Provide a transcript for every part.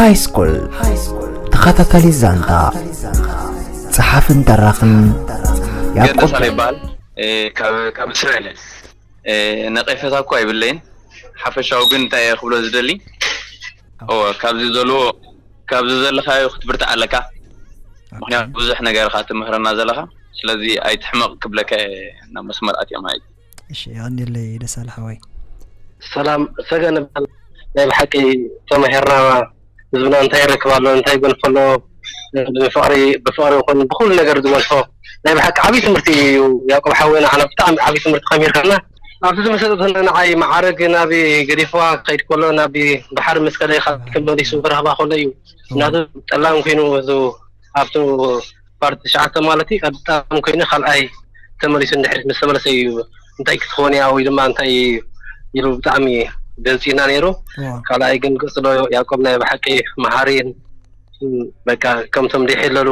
ሃይስኩል ተኸታታሊ ዛንታ፣ ጸሓፍን ተራኽን ያዕቆብ ገደሳ ይበሃል። እ፣ ካብ፣ ካብ እስራኤል እየ። እ፣ ነቐፌታ እኮ ኣይብለይን። ሓፈሻዊ ግን እንታይ እየ ክብሎ ዝደሊ? እወ፣ ካብዚ ዘሎ፣ ካብዚ ዘለኻዮ ክትብርታዕ ኣለካ። ምኽንያቱ ብዙሕ ነገር ኢኻ ትምህረና ዘለኻ። ስለዚ ኣይትሕመቕ ክብለካ እየ ናብ መስመር ኣትየ ማለት እዩ። እሺ፣ የቐንየለይ ደሳለ ሓወይ። ሰላም ሰገን እበሃል። ናይ ብሓቂ ተማሂርና ህዝብና እንታይ ይረክብ ኣሎ፣ እንታይ ይገንፎ ኣሎ፣ ብፍቕሪ፣ ብፍቕሪ ይኹን ብኹሉ ነገር ዝገንፎ ናይ ብሓቂ ዓብዪ ትምህርቲ እዩ። ያዕቆብ ሓወይ፣ ንዓና ብጣዕሚ ዓብዪ ትምህርቲ ከሚርካና። ኣብቲ ዝመሰለ ንዓይ መዓረግ ናብ ገዲፍዋ ክኸይድ ከሎ ናብ ባሕሪ ምስ ከደ ካብ ተመሊሱ ክረኽባ ከሎ እዩ። ናቱ ጠላም ኮይኑ፣ እዚ ኣብቲ ፓርቲ ትሽዓተ ማለት እዩ፣ ቀጥታ ኮይኑ ካልኣይ ተመሊሱ እንድሕሪት ምስ ተመለሰ እዩ እንታይ ክትኾን እያ ወይ ድማ እንታይ ኢሉ ብጣዕሚ ደንጺና ነይሩ። እዎ። ካልኣይ ግን ቅጽሎ ያዕቆብ ናይ ብሓቂ መሃሪን፣ በቃ ከምቶም ድሒለሉ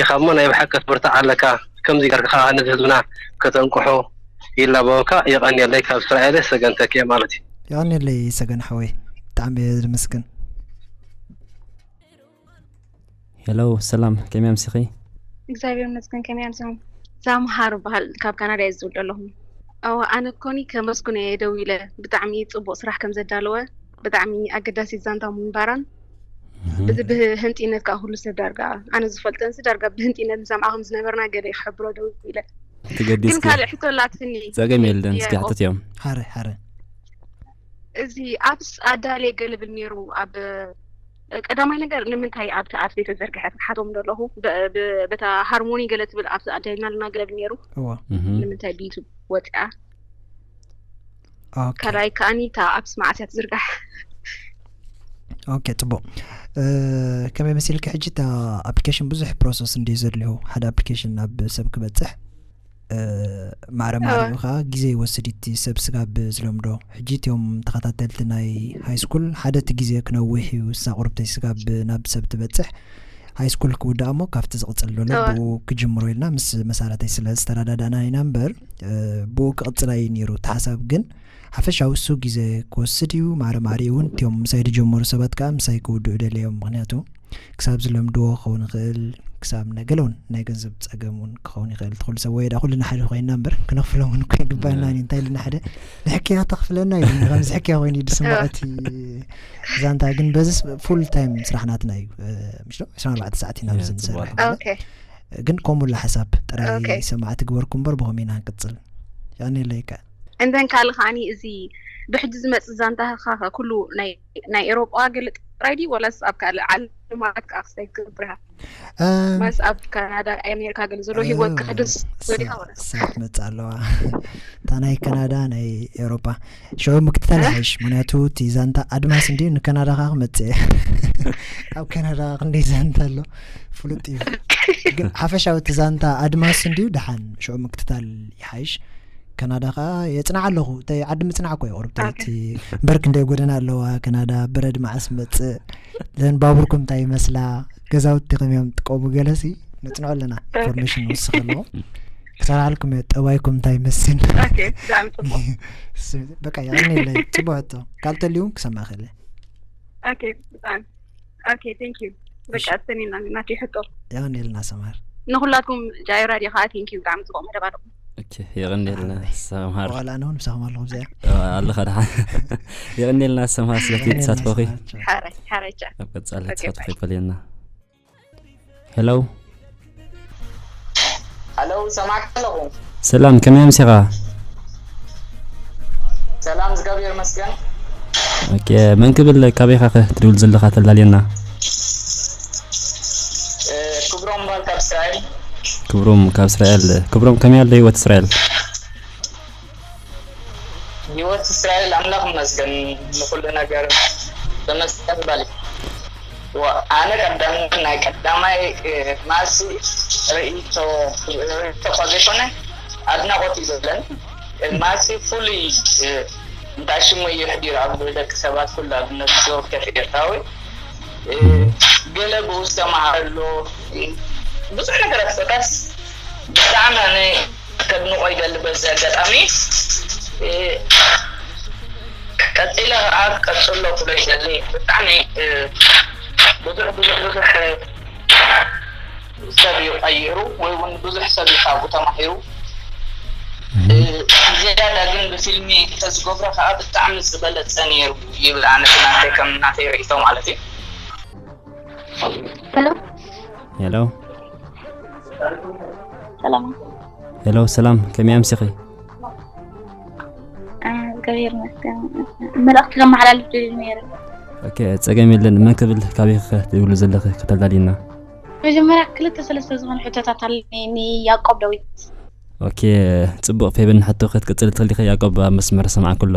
ኢኻ እሞ ናይ ብሓቂ ክትብርታዕ ኣለካ። ከምዚ ጌርካ ነዚ ህዝብና ከተንቅሖ ይላበወካ። የቐንየለይ። ካብ እስራኤል ሰገን ተኪኤ ማለት እዩ። የቐንየለይ ሰገን ሓወይ፣ ብጣዕሚ እየ ዝምስግን። ሄሎ፣ ሰላም፣ ከመይ ኣምሲኺ? እግዚኣብሔር ይመስገን፣ ከመይ ኣምሲኹም? ዛምሃር በሃል፣ ካብ ካናዳ እየ ዝድውል ዘለኹ። እወ፣ ኣነ ኮኒ ከመስግኖ እየ ደዊለ። ብጣዕሚ ጽቡቕ ስራሕ ከም ዘዳለወ፣ ብጣዕሚ ኣገዳሲ ዛንታ ምንባራን፣ እህ። ብዚ ብህንጢነት ከኣ ኩሉ ሰብ ዳርጋ፣ ኣነ ዝፈልጠንሲ ዳርጋ ብህንጢነት ንሰምዓ ከም ዝነበርና ገለ ክሕብሮ ደዊለ። ግን ተገዲስኪ። ካልእ ሕቶ ኣላትኒ። ጸገም የለን፣ እስኪ የኦ። ሕተት እዮም። ሓረ፣ ሓረ። እዚ ኣፕስ ኣዳልየ ገለ ብል ነይሩ። ኣብ ቀዳማይ ነገር ንምንታይ ኣብቲ ኣፕ ዘይተዘርግሐ ክሓቶም ደለኹ። ብ-፣ ብ-፣ በታ ሃርሞኒ ገለ ትብል ኣፕስ ኣዳልና ገለ ብል ነይሩ። እዋ። እህ። ንምንታይ ብዩቱብ ወፂኣ? ኦኬ። ካልኣይ ከኣኒ እታ ኣፕስ መዓስ እያ ትዝርጋሕ? ኦኬ፣ ጽቡቕ። እ፣ ከመይ መሲልኪ፣ ሕጂ እታ ኣፕሊኬሽን ብዙሕ ፕሮሰስ እንድዩ ዘድልዮ፣ ሓደ ኣፕሊኬሽን ናብ ሰብ ክበጽሕ። እ፣ ማዕረ እወ። ማዕሪኡ ኸኣ ግዜ ይወስድ እዩ፣ እቲ ሰብ ስጋብ ዝለምዶ። ሕጂ እቲኦም ተኸታተልቲ ናይ ሃይስኩል ሓደ እቲ ግዜ ክነውሕ እዩ፣ እሳ ቁርብተይ ስጋብ ናብ ሰብ ትበጽሕ። ሃይስኩል ክውዳእ እሞ ካብቲ ዝቕጽል ዘሎ እወ። ብኡ ክጅምሮ ኢልና ምስ መሳርሕተይ ስለ ዝተረዳዳእና ኢና እምበር፣ እ፣ ብኡ ክቕጽል እዩ ነይሩ እቲ ሓሳብ። ግን ሓፈሻዊ እሱ ግዜ ክወስድ እዩ። ማዕረ ማዕሪኡ እውን እቲኦም ምሳይ ዝጀመሩ ሰባት ከኣ ምሳይ ክውድኡ ደልዮም። ምኽንያቱ ክሳብ ዝለምድዎ ክኸውን ይኽእል፣ ክሳብ ናይ ገለ እውን ናይ ገንዘብ ጸገም እውን ክኸውን ይኽእል። እቲ ኩሉ ሰብ ወይ ደኣ ኩልና ሓደ ኮይንና እምበር ክነኽፍሎም እውን እኮ ይግባና እ። እዩ። እንታይ ኢልና ሓደ ንሕክያ ተኽፍለና ኢሉ ከምዚ ሕክያ ኮይኑ እዩ ዝስምዖ እ። እቲ ዛንታ። ግን በዚ ፉል ታይም ስራሕ ናትና እዩ፣ እ፣ ምሽ ዶ? ዕስራን ኣርባዕተ ሰዓት ኢና እ፣ ኣብዚ ጽቡቕ ንሰርሕ ኣለካ። ገለ። ኦኬ። ግን ከምኡ ላ ሓሳብ ጥራይ ኦኬ። ሰማዕቲ ግበርኩም እምበር ብኸምኡ ኢና ንቅጽል። ያኔ ለይካ። And then ካልእ ከኣኒ እዚ ብሕጂ ዝመጽእ ዛንታኻ ኩሉ ናይ፣ ናይ ኤሮጳ ገለ ጥራይ ድዩ ወላስ ኣብ ካልእ ዓለማት ከኣ ክስታይ ክገብር ኢኻ? እም፣ ማለት ኣብ ካናዳ፣ ኣሜሪካ ገለ ዘሎ ህይወት እም፣ ክሕደስ እሳ፣ ገዲኻ ወላስ? እሳ ትመጽእ ኣለዋ። እታ ናይ ካናዳ፣ ናይ ኤሮጳ። ሽዑ ምክትታል እ? ይሓይሽ። ምኽንያቱ እቲ ዛንታ ኣድማስ እንድዩ ንካናዳ ከኣ ክመጽእ እየ። ኣብ ካናዳ ክንደይ ዛንታ ኣሎ ፍሉጥ እዩ። ግን ሓፈሻዊ እቲ ዛንታ ኣድማስ እንድዩ ደሓን ሽዑ ምክትታል ይሓይሽ። ካናዳ ከኣ የጽንዓ ኣለኹ። እተይ ዓዲ ምጽናዕ እኮ እዩ ቁሩብ። ኦኬ። ተይቲ እምበር ክንደይ ጎደና ኣለዋ ካናዳ፣ በረድ መዓስ መጽእ። ዘን ባቡርኩም እንታይ ይመስላ? ገዛውቲ ከመይ እዮም ትቆሙ? ገለሲ ነጽንዖ ኣለና። ኦኬ። ኢንፎርሜሽን ንውስኽ ኣለዎ። ክሰራልኩም እየ፣ ጠባይኩም እንታይ ይመስል? ኦኬ፣ ብጣዕሚ ጽቡቕ። ስ-፣ በቃ የቐንየለይ፣ ጽቡቕ ሕቶ። ካልእ ተልዩ ክሰምዕ ክእል እየ። ኦኬ፣ ብጣዕሚ። ኦኬ፣ thank you። በቃ እሺ። ኣስተኒና ናተይ ሕቶ። የቐንየልና ሰማር። ንኹላትኩም ጃይ ራድዮ ከዓ thank you፣ ብጣዕሚ ጽቡቕ መደብ ኣለኩም። ኦኬ፣ የቐንየልና ኣይ። ሰማር። ዋላ ኣነ እውን ምሳኹም ኣለኹ ኣብዚኣ። እ፣ ኣለኻ ደሓን። የቐንየልና ሰማር ስለቲ የቐንየልና ተሳትፎኺ። ሰማር። ሓራይ፣ ሓራይ፣ ቻው። ኣብ ቀጻሊ ኦኬ፣ ተሳትፎ ባይ። ይፈልየና። ሄሎ። ሄሎ፣ ሰማዕካ ኣለኹ። ሰላም፣ ከመይ ኣምሲኻ? ሰላም፣ እግዚኣብሔር ይመስገን። ኦኬ፣ መን ክብል፣ ካበይ ኢኻ ከ ትድውል ዘለኻ ተላልየና? እ፣ ክብሮም እምበሃል ካብ እስራኤል። ክብሮም ካብ እስራኤል። ክብሮም፣ ከመይ ኣሎ ህይወት እስራኤል? ህይወት እስራኤል ኣምላኽ ይመስገን ንኹሉ ነገር ተመስገን በል። ዋ፣ ኣነ ቀዳም-፣ ናይ ቀዳማይ፣ እ፣ ማሲ ርእይቶ፣ ርእይቶ እኳ ዘይኮነ ኣድናቖት እዩ ዘለኒ። ማሲ ፍሉይ፣ እ፣ እንታይ ሽሙ እዩ የሕዲሩ ኣብ ደቂ ሰባት ኩሉ ኣብ ነፍሲ ወከፍ ኤርትራዊ፣ እ፣ ገለ ብኡ ዝተማሃረ ኣሎ፣ እ፣ ብዙሕ ነገራት ኮታስ ብጣዕሚ ኣነ ከድንቖ ይደሊ በዚ ኣጋጣሚ። እ፣ ቀጺለ ከኣ ክቀጽሎ ክብሎ ይደሊ። ብጣዕሚ፣ እ፣ ብዙሕ ብዙሕ ብዙሕ ሰብ እዩ ቀይሩ ወይ እውን ብዙሕ ሰብ እዩ ካብኡ ተማሂሩ። ዝያዳ ግን ብፊልሚ እንተዝገብሮ ከዓ ብጣዕሚ ዝበለፀ ነይሩ ይብል። ኣነ ናተይ ከም ናተይ ርእይቶ ማለት እዩ። ሄሎ ሄሎ ሰላም ሄሎ ሰላም ከመይ ኣምሲኺ? እግዚኣብሔር ይመስገን። መልእኽቲ ከመሓላልፍ ደልየ ነይረ። ኦኬ ጸገም የለን። መን ክብል ካበይ ከ ትብሉ ዘለኺ ከተላልይና? መጀመርያ ክልተ ሰለስተ ዝኾኑ ሕቶታት ኣለኒ ንያዕቆብ ዳዊት። ኦኬ ጽቡቕ ፌበን፣ ሕቶ ክትቅጽል ትኽእሊ ኢኺ። ያዕቆብ ኣብ መስመር ሰማዕኩ ኣሎ።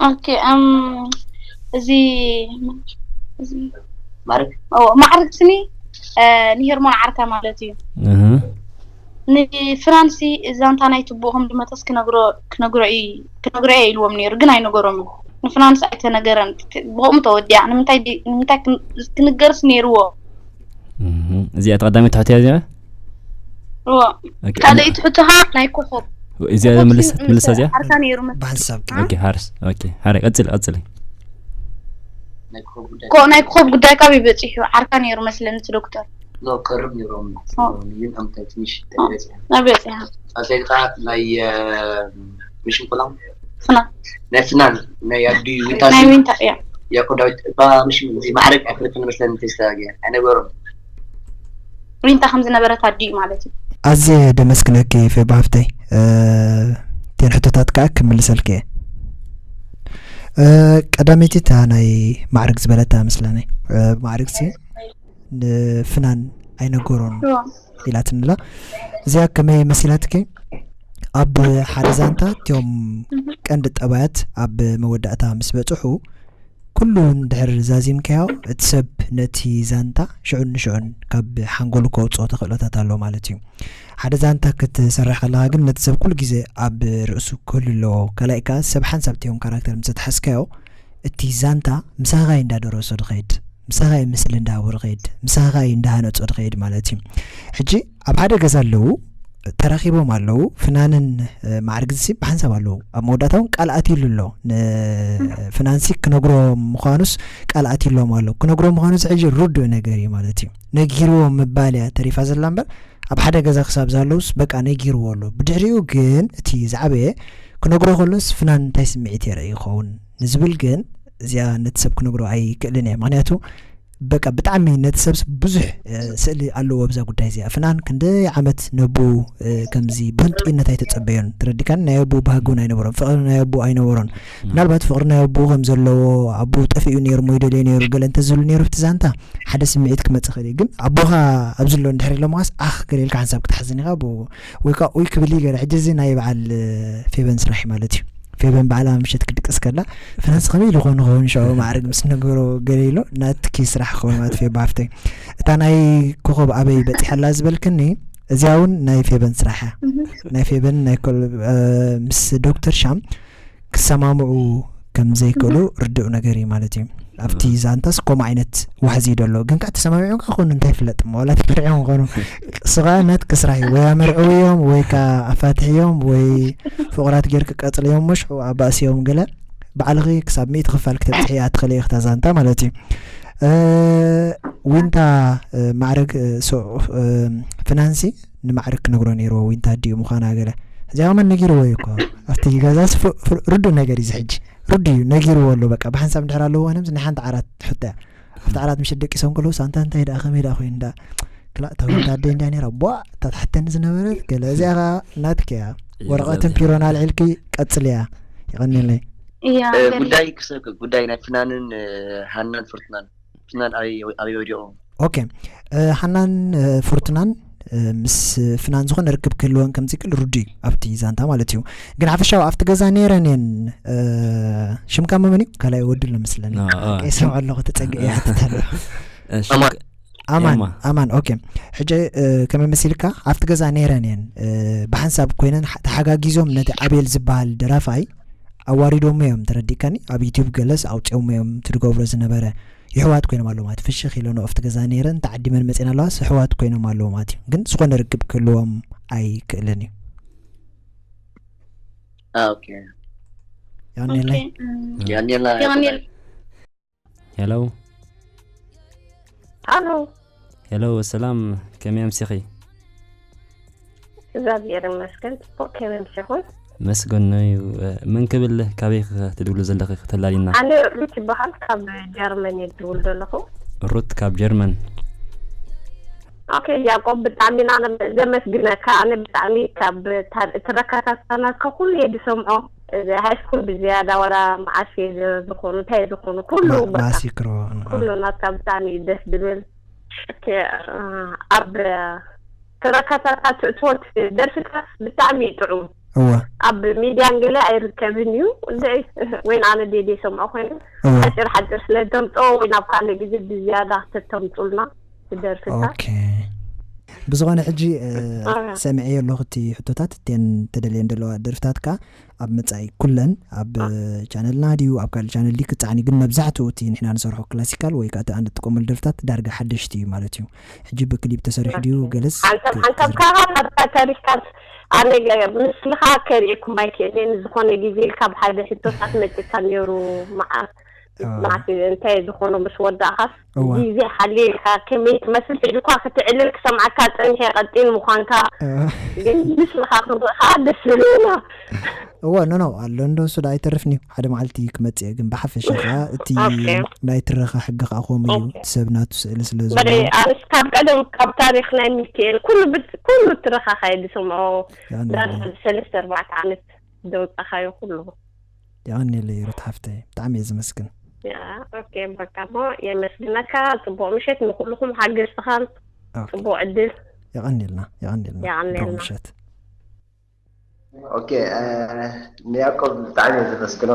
ኦኬ እም እዚ እዚ ማዕረግ ኦ ማዕረግ ስኒ እ፣ ንሄርሞን ዓርካ ማለት እዩ። እህ ንፍራንሲ ዛንታ ናይ ትቦ ከም ዝመተስ ክነግሮ ክነግሮ እዩ ክነግሮ እየ ኢልዎም ነይሩ፣ ግን ኣይነገሮምን። ንፍራንሲ ኣይተነገረን። ብኸምኡ ተወዲኣ። ንምንታይ ዲ- ንምንታይ ክን- ክንገርስ ነይርዎ? እህ እዚኣ ተቐዳሚት ትሕቶ እያ እዚኣ። እዎ። ኦኬ፣ ካልኣይቲ ሕቶኻ ናይ ኮኾብ እዚኣ ኮኾብ መልስ ሲ- መልሳ እዚኣ። ዓርካ ነይሩ መስ- ብሓንሳብ እ? ኦኬ ሃርስ ኦኬ ሃረ ቀጽል ቀጽል። ናይ ኮብ ጉዳይ ኮ- ናይ ኮኾብ ጉዳይ ካበይ በፂሑ? ዓርካ ነይሩ መስለኒ እቲ ዶክተር። ኖ ቀርብ ነይሮም ኦ። ግን ኣምታይ ትንሽ ተገፂ ናበይ በፂሓ? ኣንታይ ከዓ ናይ እ፣ ምሽን ቆላም ፍና ናይ ፍናን ናይ ኣዲ ዊንታ ናይ ዊንታ እያ። ያዕቆብ ዳዊት እባ ምሽን እዚ ማዕረግ ኣይፈልጥን መስለኒ ተስተጋገ ኣይነገሮም ዊንታ ከም ዝነበረት ኣዲኡ ማለት እዩ። ኣዝየ ደመስግነኪ ፌባ ሃፍተይ። እ፣ እተን ሕቶታት ከዓ ክምልሰልኪ እየ። እ፣ ቀዳመይቲ እታ ናይ ማዕርግ ዝበለታ መስለኒ። እ፣ ማዕርግ ሲ ንፍናን ኣይነገሮን እዎ። ኢላትንላ። እዚኣ ከመይ መሲላትኪ? ኣብ ሓደ ዛንታ እቲኦም ቀንዲ ጠባያት ኣብ መወዳእታ ምስ በፅሑ ኩሉ እንድሕር ዛዚምካዮ እቲ ሰብ ነቲ ዛንታ ሽዑን ንሽዑን ካብ ሓንጎሉ ከውፅኦ ተኽእሎታት ኣሎ ማለት እዩ። ሓደ ዛንታ ክትሰርሕ ከለኻ ግን ነቲ ሰብ ኩሉ ግዜ ኣብ ርእሱ ክህሉ ኣለዎ። ካልኣይ ከዓ ሰብ ሓንሳብ እቲኦም ካራክተር ምስ ኣትሓዝካዮ እቲ ዛንታ ምሳኻ እዩ እንዳደረሶ ድኸይድ፣ ምሳኻ እዩ ምስሊ እንዳሃቦ ድኸይድ፣ ምሳኻ እዩ እንዳሃነፆ ድኸይድ ማለት እዩ። ሕጂ ኣብ ሓደ ገዛ ኣለዉ ተራኺቦም ኣለዉ ፍናንን እ፣ ማዕርግ ዝሲ ብሓንሳብ ኣለዉ ኣብ መወዳእታ እውን ቃል ኣትይሉ ኣሎ ንፍናንሲ ክነግሮ ምዃኑስ ቃል ኣትይሎም ኣሎ ክነግሮ ምዃኑስ ሕጂ ርዱእ ነገር እዩ ማለት እዩ ነጊርዎ ምባል እያ ተሪፋ ዘላ እምበር ኣብ ሓደ ገዛ ክሳብ ዘለውስ በቃ ነጊርዎ ኣሎ ብድሕሪኡ ግን እቲ ዝዓበየ ክነግሮ ከሎስ ፍናን እንታይ ስምዒት የርኢ ይኸውን ንዝብል ግን እዚኣ ነቲ ሰብ ክነግሮ ኣይክእልን እየ ምክንያቱ በቃ ብጣዕሚ ነቲ ሰብስ ብዙሕ እ፣ ስእሊ ኣለዎ ኣብዛ ጉዳይ እዚኣ ፍናን ክንደይ ዓመት ነቡ እ፣ ከምዚ ብህንጡይነት ኣይተጸበዮን ትረዲካን ናይ ኣቡ ባህጊ እውን ኣይነበሮን ፍቕሪ ናይ ኣቡ ኣይነበሮን ምናልባት ፍቕሪ ናይ ኣቡ ከም ዘለዎ ኣቡ ጠፊኡ ነይሩ ሞ ይደልዮ ነይሩ ገለ እንተዝብሉ ነይሩ ኣብቲ ዛንታ ሓደ ስምዒት ክመጽእ ክእል እዩ ግን ኣቦኻ ኣብዚ ኣሎ እንድሕር ኢሎምኻስ ኣኽ ገለ ኢልካ ሓንሳብ ክትሓዝን ኢኻ ብኡ ወይ ከዓ ኡይ ክብል እዩ ገለ ሕጂ እዚ ናይ በዓል እ፣ ፌበን ስራሕ እዩ ማለት እዩ ፌበን ባዕላ ምሸት ክድቅስ ከላ ፍናንስ ከመይ ኢሉ ኮን ኸውን ሸው ማዕርግ ምስ ነገሮ ገለ ኢሎ ናትኪ ስራሕ ክኸውን ማለት ፌባ ሃፍተይ እታ ናይ ኮኸብ ኣበይ በፂሐላ ዝበልክኒ እዚኣ እውን ናይ ፌበን ስራሕ እያ ናይ ፌበን ናይ ኮል- እ፣ ምስ ዶክተር ሻም ክሰማምዑ ከም ዘይክእሉ ርዱእ ነገር እዩ ማለት እዩ ኣብቲ ዛንታስ ከምኡ ዓይነት ዋሕዚ እዩ ደሎ ግን ከዓ ተሰማሚዖም ከዓ ኮኑ እንታይ ይፍለጥ እሞ ዋላ ተፈሪዖም ኮኑ እሱ ከዓ ናትኪ ስራሕ እዩ ወይ ኣመርዕውዮም ወይ ከዓ ኣፋትሕዮም ወይ ፍቑራት ጌርክ ቀፅልዮም ሞ ሽዑ ኣባእስዮም ገለ ባዕልኺ ክሳብ ሚእቲ ክፋል ክተብፅሒ እያ ትኽእሊ ኢኽታ ዛንታ ማለት እዩ እ፣ ዊንታ እ፣ ማዕረግ እ፣ ሶ- እ፣ ፍናንሲ ንማዕረግ ክነግሮ ነይርዎ ዊንታ ኣዲኡ ምዃና ገለ እዚኣ ከማን ነጊርዎ እዩ እኮ ኣብቲ ገዛስ ፍ- ፍ- ርዱእ ነገር እዩ ዝሕጂ ርዱ እዩ ነጊርዎ ኣሎ በቃ ብሓንሳብ እንድሕር ኣለዎ ነምስ ናይ ሓንቲ ዓራት ሕቶ እያ ኣብቲ ዓራት ምሸት ደቂሶም ከለዉ ሳንታ እንታይ ደኣ ከመይ ደኣ ኮይኑ ደኣ ክላእ እታ ዊንታ ኣደይ እንድያ ነይራ ቧ እታ ትሓተኒ ዝነበረት ገለ እዚኣ ከዓ ናትኪ እያ ወረቐትን ፒሮን ኣልዒልኪ ቀፅልያ ይቐኒለይ እያ እ፣ ገለ- ጉዳይ ክሰብ ጉዳይ ናይ ፍናንን እ፣ ሃናን ፍርትናን ፍናን ኣበይ ኣበይ ወዲቖም ኦኬ እ፣ ሃናን እ፣ ፍርትናን እ፣ ምስ ፍናን ዝኾነ ርክብ ክህልወን ከም ዝክእል ርዱ እዩ ኣብቲ ዛንታ ማለት እዩ ግን ሓፈሻዊ ኣብቲ ገዛ ነይረን እየን እ፣ ሽምካ መመን እዩ ካልኣይ ወዲ ኣሎ መስለኒ አ፣ አ፣ ይሰምዖ ኣለኹ ተፀግዒ ይሓትት ኣሎ እሺ፣ ኣማን። ኣማን ኤማ። ኣማን ኦኬ ሕጂ እ፣ ከመይ መሲልካ ኣብቲ ገዛ ነይረን እየን እ፣ ብሓንሳብ ኮይነን ሓ- ተሓጋጊዞም ነቲ ኣቤል ዝበሃል ደራፋይ ኣዋሪዶሞ እዮም ተረዲእካኒ ኣብ ዩቲብ ገለስ ኣውፅኦሞ እዮም ትድገብሮ ዝነበረ የሕዋት ኮይኖም ኣለዉ ማለት ፍሽኽ ኢለንኦ ኣብቲ ገዛ ነይረን ተዓዲመን መፅኤን ኣለዋስ ኣሕዋት ኮይኖም ኣለዉ ማለት እዩ ግን ዝኾነ ርክብ ክህልዎም ኣይክእልን እዩ አ፣ ኦኬ ያኔለ ኦኬ፣ እም፣ ያኔላ ያኔል ሄሎ ኣሎ። ሄሎ፣ ሰላም፣ ከመይ ኣምሲኺ? እግዚኣብሔር ይመስገን፣ ጽቡቕ። ከመይ ኣምሲኹም? መስገኖ እዩ። መን ክብል፣ ካበይ ኸ ትድውሉ ዘለኺ? ከተላሊና። ኣነ ሩት ይበሃል፣ ካብ ጀርመን እየ ዝድውል ዘለኹ። ሩት ካብ ጀርመን። ኦኬ ያዕቆብ፣ ብጣዕሚ ኢና ዘመስግነካ። ኣነ ብጣዕሚ ካብ ትረካታት ናትካ ኩሉ እየ ዝሰምዖ። እዚ ሃይስኩል ብዝያዳ ዋላ መዓስ እየ ዝኾኑ እንታይ ዝኾኑ ኩሉ በቃ ማሲክሮ ኩሉ ናትካ ብጣዕሚ እዩ ደስ ዝብል። እቲ ኣብ ትረካታታ ትእትወት ደርፍታት ብጣዕሚ እዩ ጥዑም። እወ ኣብ ሚድያን ገለ ኣይርከብን እዩ። ወይን ኣነ ዴዴ ሰምዖ ኮይኑ እወ ሓፂር ሓፂር ስለ ተምፅኦ ወይ ናብ ካልእ ግዜ ብዝያዳ ተተምፁልና ትደርፍታት ኦኬ ብዝኾነ ሕጂ እ፣ ኣዎ። ሰሚዐዮ ኣለኹ እቲ ሕቶታት እተን ተደልየን ዘለዋ ደርፍታትካ ኣብ መጻኢ ኩለን ኣብ ቻነልና ድዩ ኣብ ካልእ ቻነል ድዩ ክጻዕኒ ግን መብዛሕትኡ እቲ ንሕና ንሰርሖ ክላሲካል ወይ ከዓ እቲ ኣነ ትጥቀመሉ ደርፍታት ዳርጋ ሓደሽቲ እዩ ማለት እዩ ሕጂ ብክሊፕ ተሰሪሑ ድዩ ገለስ ሓንሳብ ሓንሳብ ካኻ ናብታ ታሪኽካስ ኣነ ገ- ምስልኻ ከርእየኩም ኣይክእልን። ዝኾነ ግዜ ኢልካ ብሓደ ሕቶታት መፂካ ነይሩ። መዓ- መዓት እንታይ ዝኾነ ምስ ወዳእኻስ እዋ። ግዜ ሓሊልካ ከመይ ትመስል ሕጂ እኳ ክትዕልል ክሰምዓካ ፀኒሐ ቀጢን ምዃንካ እ፣ ግን ምስልኻ ክንርኢ ከዓ ደስ ዝብለና። እዋ ኖ ኖ ኣሎ እንዶ እሱ ዳ ኣይተርፍን እዩ ሓደ መዓልቲ ክመፅእ እየ ግን ብሓፈሻ ከዓ እቲ ኦኬ። ናይ ትረኻ ሕጊ ከዓ ከምኡ እዩ ኦኬ። እቲ ሰብ ናቱ ስእሊ ስለ በለ ዘለዎ ኣነስ ካብ ቀደም ካብ ታሪኽ ናይ ሚካኤል ኩሉ ብት- ኩሉ ትረኻኻ እየ ዝሰምዖ። ያኔ ዳርጋ ሰለስተ ኣርባዕተ ዓመት ዘውፃኻዮ ኩሉ። የቐንየለይ ሩት ሓፍተይ ብጣዕሚ እየ ዝመስግን ያ፣ ኦኬ በቃ እሞ የመስግነካ። ፅቡቕ ምሸት ንኩልኹም ሓገዝትኻን ኦኬ። ፅቡቕ ዕድል። የቐንየልና የቐንየልና የቐንየልና። ብሩኽ ምሸት ኦኬ እ፣ ንያዕቆብ ብጣዕሚ እየ ዘመስግኖ።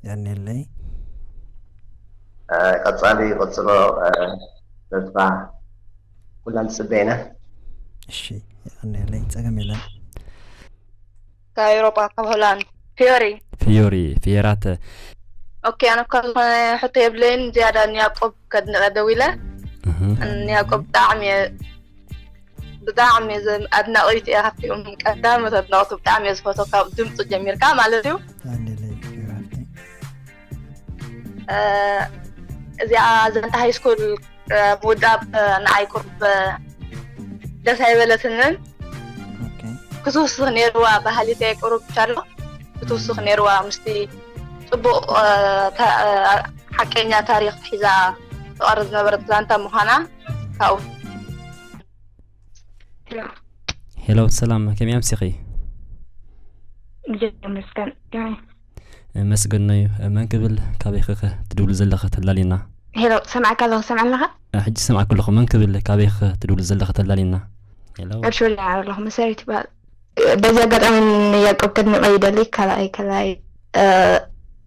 የቐንየለይ እ፣ ቀጻሊ ይቐጽሎ እ፣ ተስፋ ኩላ ንጽበ ኢና። እሺ የቐንየለይ ጸገም የለን ካብ ኤውሮጳ ካብ ሆላንድ ፊዮሪ። ፊዮሪ ፊየራተ። ኦኬ ኣነ እኳ ዝኾነ ሕቶ የብለይን። ዝያዳ ንያዕቆብ ከድንቐ ደዊለ። እህ። ንያዕቆብ ብጣዕሚ እየ ብጣዕሚ እየ ዘ- ኣድናቒት እየ። ካብቲኦም ቀዳሞት ኣድናቑቱ ብጣዕሚ እየ ዝፈትዎ ካብ ድምፁ ጀሚርካ ማለት እዩ። የቐንየለይ ፊዮራተይ እ፣ እዚኣ ዛንታ ሃይ ስኩል እ፣ ምውዳብ እ፣ ንዓይ ቁሩብ እ፣ ደስ ኣይበለትንን። ኦኬ ክትውስኽ ነይርዋ ባህሊተይ ቁሩብ ቻሎ ክትውስኽ ነይርዋ ምስቲ ፅቡቕ እ፣ ታ- እ፣ ሓቀኛ ታሪክ ሒዛ ተቐርብ ዝነበረት ዛንታ ምዃና ካብኡ ሄሎ ሰላም ከመይ ኣምሲኺ? እግዚኣብሔር ይመስገን። ከመይ? መስገኖ እዩ። መን ክብል ካበይ ኸ ትድውሉ ዘለኸ ተላሊና? ሄሎ ሰማዕካ ኣለኹ ሰምዐ ኣለኻ? ሕጂ ሰማዕኩ ኣለኹ። መን ክብል ካበይ ኸ ትድውሉ ዘለኸ ተላሊና? ሄሎ እሺ ወላ ኣለኹ መሰረት ይበሃል። በዚ ኣጋጣሚ ንያቆብ ከድንቐ ይደሊ ካልኣይ ካልኣይ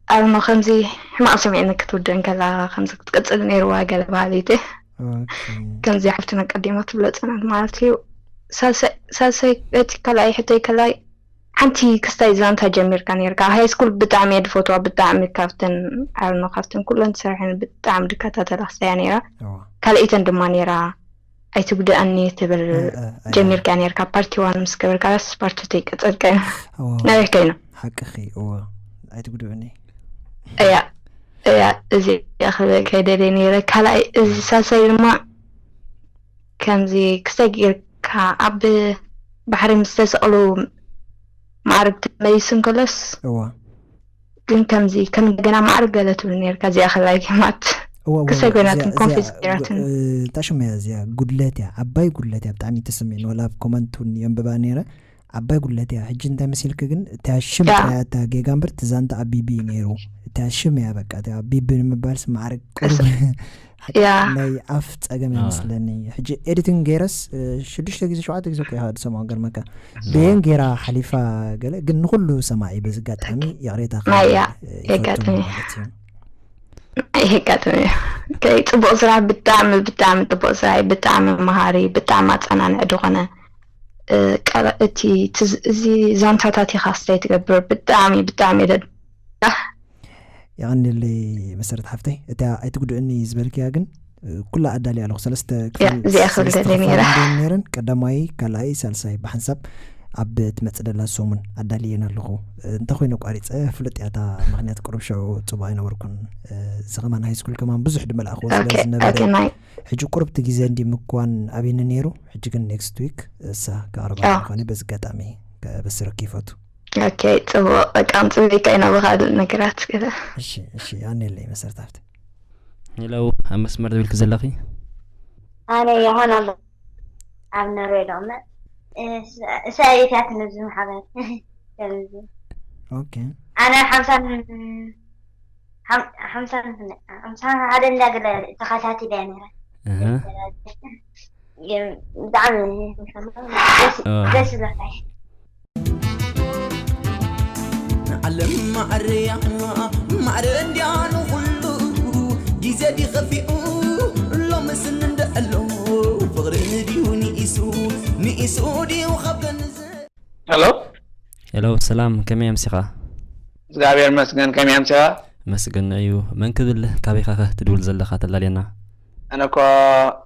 ኣልሞ ከምዚ ሕማቕ ስምዒት ክትውድእ እንከላ ከምዚ ክትቅጽል ነይርዋ ገለ ባህሊቲ ኦኬ ከምዚ ሓፍትና ቀዲማ ትብሎ ጽናት ማለት እዩ። ሳልሳይ ሳልሳይ እቲ ካልኣይ ሕቶይ ካልኣይ ሓንቲ ክስታይ ዛንታ ጀሚርካ ነርካ ሃይ ስኩል ብጣዕሚ እየ ድፈትዋ ብጣዕሚ ካብተን ኣልሞ ካብተን ኩለን ትሰርሐን ብጣዕሚ ድከታተላ ክስታያ ነይራ እዋ ካልኣይተን ድማ ነይራ ኣይትጉድኣኒ ትብል እ፣ እ፣ እ፣ ጀሚርካ ነርካ ፓርቲ ዋን ምስ ገበርካስ ፓርቲ ቱ ይቀጸልካ እዩ እዋ ናበይ ከይኑ ሓቅኺ እዋ ኣይትጉድእኒ እያ እያ እዚ ክብል ከይደልየ ነይረ ካልኣይ እዚ ሳልሳይ ድማ ከምዚ ክስታይ ጌርካ ኣብ ባሕሪ ምስ ተሰቕሉ ማዕርግ ተመሊሱ እንከሎስ እዋ ግን ከምዚ ከም እንደገና ማዕርግ ገለ ትብል ነርካ እዚኣ ከላይ ጌማት እዋ እዋ ክስታይ እዋ፣ ኮይናትን እዚኣ- ኮንፊዝ እዚኣ ገይራትን ጉ- እ፣ እንታይ ሽሙ እያ እዚኣ ጉድለት እያ ዓባይ ጉድለት እያ ብጣዕሚ ተስምዕን ወላ ኣብ ኮመንት እውን የንብባ ነይረ ዓባይ ጉድለት እያ ሕጂ እንታይ መሲልክ ግን እታ ሽም ያ። ጥራይ እታ ጌጋ እምበር እቲ ዛንታ ኣብ ቢቢ እዩ ነይሩ እታ ሽም እያ በቃ እታ ቢቢ ንምባል ስማዕርግ ቁሩብ ያ። ናይ ኣፍ ጸገም ያ። ይመስለኒ ሕጂ ኤዲቲንግ ገይረስ እ፣ ሽዱሽተ ግዜ ሸውዓተ ግዜ እኮ ኢኻ ዝሰምዖ ገርመካ ብየን ገይራ ሓሊፋ ገለ ግን ንኩሉ ሰማዒ በዚ ኣጋጣሚ ይቕሬታ ማያ፣ ክብል፣ እ፣ ይፈቱ የጋጥም እዩ። ማለት እዩ የጋጥም እዩ ከይ ጽቡቕ ስራሕ ብጣዕሚ ብጣዕሚ ጽቡቕ ስራሕ እዩ ብጣዕሚ መሃሪ ብጣዕሚ ኣጸናንዒ ዝኾነ እ፣ ቀረ- እቲ ትዝ- እዚ ዛንታታት ኢኻ ስታይ ትገብር ብጣዕሚ ብጣዕሚ የደድ የቐንየለይ መሰረት ሓፍተይ እታ ኣይትጉድእኒ ዝበልክያ ግን እ፣ ኩላ ኣዳልያ ኣለኹ ሰለስተ ያ፣ እዚኣ ክብል ሰለስተ ደልየ ነይረ። ክፋል እንዲየን ነይረን ቀዳማይ ካልኣይ ሳልሳይ ብሓንሳብ ኣብ ትመጽእ ደላ ሰሙን ኣዳልየን ኣለኹ። እንተ ኮይኑ ኣቋሪጸ ፍሉጥ እያ እታ ምኽንያት፣ ቁሩብ ሽዑ ጽቡቕ ኣይነበርኩን። እዚ ከማን ሃይ ስኩል ከማን ብዙሕ ድመልኣኽዎ ስለ ኦኬ ኦኬ ዝነበረ፣ ናይ ሕጂ ቁሩብ እቲ ግዜ እንዲ ምኳን ኣብኒ ነይሩ። ሕጂ ግን ኔክስት ዊክ እሳ ከቕርባ ያ ምዃነ በዚ ኣጋጣሚ ከበስረኪ ይፈቱ። ኦኬ ጽቡቕ። በቃ ኣምጽእ ዘይካ ኢና ብኻልእ ነገራት ገለ እሺ እሺ፣ ኣነ የለይ መሰረት ሃብተ። ሄሎ፣ ኣብ መስመር ደዊልኪ ዘለኺ? ኣነ ዮሃና ኣብ ኖርዌይ ደቕመ እሳይታት ነዚ ማሕበር ከምዚ ኦኬ ኣነ ሓምሳን ሓም- ሓምሳን ሓምሳን ሓደ እንዳገለ ተኸታቲለ ነረ እህ፣ ብጣዕሚ ደስ- እ። ደስ ዝለካ ንዓለም ማዕረያ ማዕረ እንድያ ንኹሉ ግዜ ዲኸፊኡ ሎምስ እንደ ኣሎ ፍቕሪ ድዩ ንኢሱ ንኢሱ ድዩ ካብ ገንዘብ ሄሎ ሄሎ፣ ሰላም፣ ከመይ ኣምሲኻ? እግዚኣብሔር መስገን ከመይ ኣምሲኻ? መስገን እዩ። መን ክብል፣ ካበይ ኸ ትድውል ዘለኻ ተላልየና? ኣነ እኮ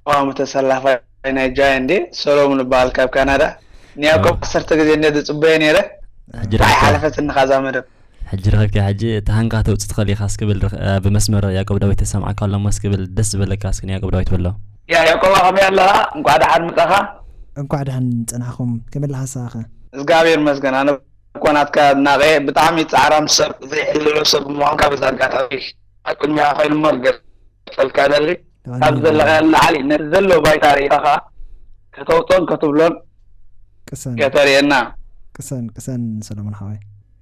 ተቃዋሚ ተሰላፋይ ናይ ጃይ እንዴ ሰሎሙን እበሃል ካብ ካናዳ። ንያዕቆብ ዓሰርተ ግዜ እንደ ዝጽበዮ ነይረ። ሕጂ እንታይ ረኺብካ ሓለፈትኒ ካዛ መደብ? ሕጂ ረኺብካ። ሕጂ ተሃንካ ተውፅእ ትኽእል ኢኻ። እስክብል ብመስመር ያዕቆብ ዳዊት ተሰምዓካ ኣሎ እሞ እስክብል ደስ ዝበለካ እስኪ ንያዕቆብ ዳዊት በሎ። ያ ያዕቆባ ከመይ ኣለኻ? እንኳዕ ደሓን መጻኻ። እንኳዕ ደሓን ጸናሕኹም። ከመይ ኣለኻ ንስኻ ኸ? እግዚኣብሔር ይመስገን። ኣነ እኮ ናትካ ኣድናቂ እየ። ብጣዕሚ ጻዕራም ሰብ ዘይሕልሎ ሰብ ምዃንካ በዚ ኣጋጣሚ ኣብ ቅድሚኻ ኮይኑ እሞ ክገልጸልካ እደሊ። ካብ ዘለኻዮ ንላዕሊ ነቲ ዘሎ ባይታ ርኢኻ ከተውፅኦን ከተብሎን ቅሰን ከተርእየና። ቅሰን ቅሰን ሰለሞን ሓወይ።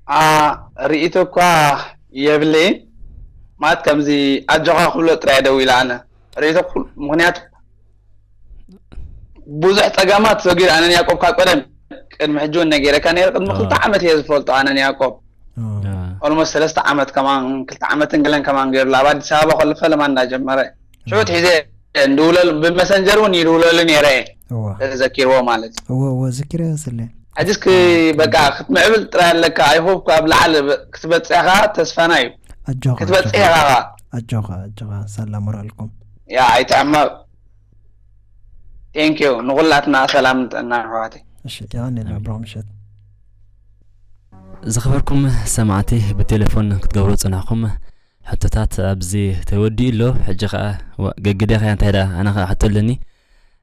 አ ርእይቶ እኳ የብለይን ማለት ከምዚ ኣጆኻ ክብሎ ጥራይ ደው ኢለ ኣነ ርእይቶ ኩል- ምክንያቱ ብዙሕ ፀገማት ሰጊር ኣነ ንያቆብ ካብ ቀደም ቅድሚ ሕጂ እውን ነጊረካ ነይረ። ቅድሚ አ። ክልተ ዓመት እየ ዝፈልጦ ኣነ ንያቆብ ኦ፣ አ፣ ኦልሞስት ሰለስተ ዓመት ከማን ክልተ ዓመት እንግለን ከማን ገይሩላ ኣብ ኣዲስ ኣበባ ከሎ ፈለማ እንዳጀመረ ሽዑ አ። ትሒዘ እንድውለሉ ብመሰንጀር እውን ይድውለሉ ነይረ እየ እዋ ተዘኪርዎ ማለት እዩ። እዋ እዋ ዝኪረ ስለ ሕጂ እስኪ በቃ ክትምዕብል ጥራይ ኣለካ። ኣይሆፕ ካብ ላዕሊ ክትበፅሕ ኢኻ ተስፋና እዩ። ኣጆኻ ክትበፅሕ ኣጆኻ ኢኻ ኣጆኻ ኣጆኻ ሳላ ሞራልኩም። ያ ኣይትዕመቕ። ቴንኪዩ ንኩላትና ሰላም ጥዕና ኣሕዋተይ። እሺ የቐንየልና ብሩኽ ምሸት። ዝኸበርኩም ሰማዕቲ ብቴሌፎን ክትገብሩ ዝጸናሕኩም ሕቶታት ኣብዚ ተወዲኡ ኣሎ። ሕጂ ኸኣ ዋ- ገግደ ኸያ እንታይ ደኣ ኣነ ኸኣ ሕቶ ኣለኒ።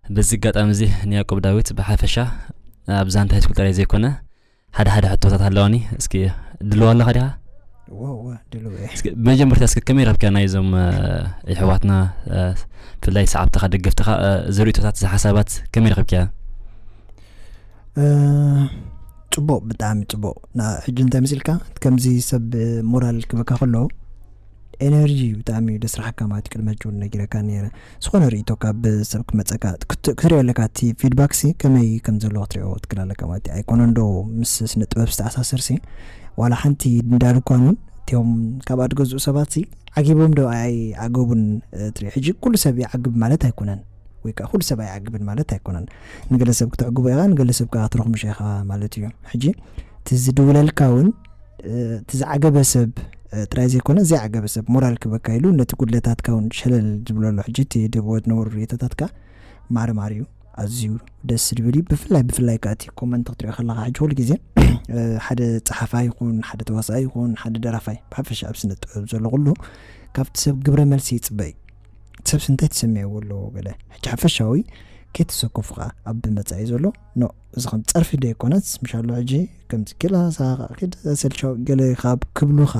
በዚ ኣጋጣሚ እዚ ንያቆብ ዳዊት ብሓፈሻ ኣብ ዛንታ ሃይስኩል ጥራይ ዘይኮነ ሓደ ሓደ ሕቶታት ኣለዋኒ። እስኪ ድልዋ ኣለኻ ዲኻ? እወ እወ ድልው እየ። እስኪ መጀመርታ እስኪ ከመይ ረኽብካ ናይዞም እ፣ የሕዋትና እ፣ ብፍላይ ሰዓብትኻ ደገፍትኻ እ፣ ዝርእቶታት ዝሓሳባት ከመይ ረኽብካ? እ፣ ጽቡቕ ብጣዕሚ ጽቡቕ። ና- ሕጂ እንታይ መሲልካ ከምዚ ሰብ ሞራል ክበካ ከሎ ኤነርጂ እዩ ብጣዕሚ እዩ ደስራሓካ ማለት እዩ። ቅድሚ ሕጂ እውን ነጊረካ ነይረ። ዝኾነ ርእይቶ ካብ ሰብ ክመፀካ ክት- ክትሪኦ ኣለካ እቲ ፊድባክ ሲ ከመይ ከም ዘለዎ ክትሪኦ ትክእል ኣለካ ማለት እዩ። ኣይኮነን ዶ ምስ ስነ ጥበብ ዝተኣሳሰር ሲ ዋላ ሓንቲ እንዳልኳን እውን እቲኦም ካብ ኣድገዝኡ ሰባት ሲ ዓጊቦም ዶ ኣይዓገቡን እ፣ ትርኢ። ሕጂ ኩሉ ሰብ ይዓግብ ማለት ኣይኮነን ወይ ከዓ ኩሉ ሰብ ኣይዓግብን ማለት ኣይኮነን። ንገለ ሰብ ክተዕግቦ ኢኻ ንገለ ሰብ ከዓ ክትረኽምሾ ኢኻ ማለት እዩ። ሕጂ እቲ ዝድውለልካ እውን እ፣ እቲ ዝዓገበ ሰብ እ፣ ጥራይ ዘይኮነ ዘይዓገበ ሰብ ሞራል ክበካ ኢሉ ነቲ ጉድለታትካ እውን ሸለል ዝብለሉ ሕጂ እቲ ድህብዎ ዝነበሩ ርእቶታትካ ማርማር እዩ። ኣዝዩ ደስ ዝብል እዩ። ብፍላይ ብፍላይ ከዓ እቲ ኮመንት ክትሪኦ ከለካ ሕጂ ኩሉ ግዜ እ፣ ሓደ ፀሓፋይ ይኹን ሓደ ተዋሳኢ ይኹን ሓደ ደራፋይ ብሓፈሻ ኣብ ስነ ጥበብ ዘሎ ኩሉ ካብቲ ሰብ ግብረ መልሲ ይፅበ እዩ። እቲ ሰብሲ እንታይ ተሰሚዕዎ ኣለዎ ገለ ሕጂ ሓፈሻዊ ከይተሰከፉ ከዓ ኣብ መፃኢ ዘሎ ኖ እዚ ከም ፀርፊ ዶ ኣይኮነስ ምሻሎ ሕጂ ከምዚ ኪላ ሳኻ ኪድ ሰልቻው ገለ ካብ ክብሉኻ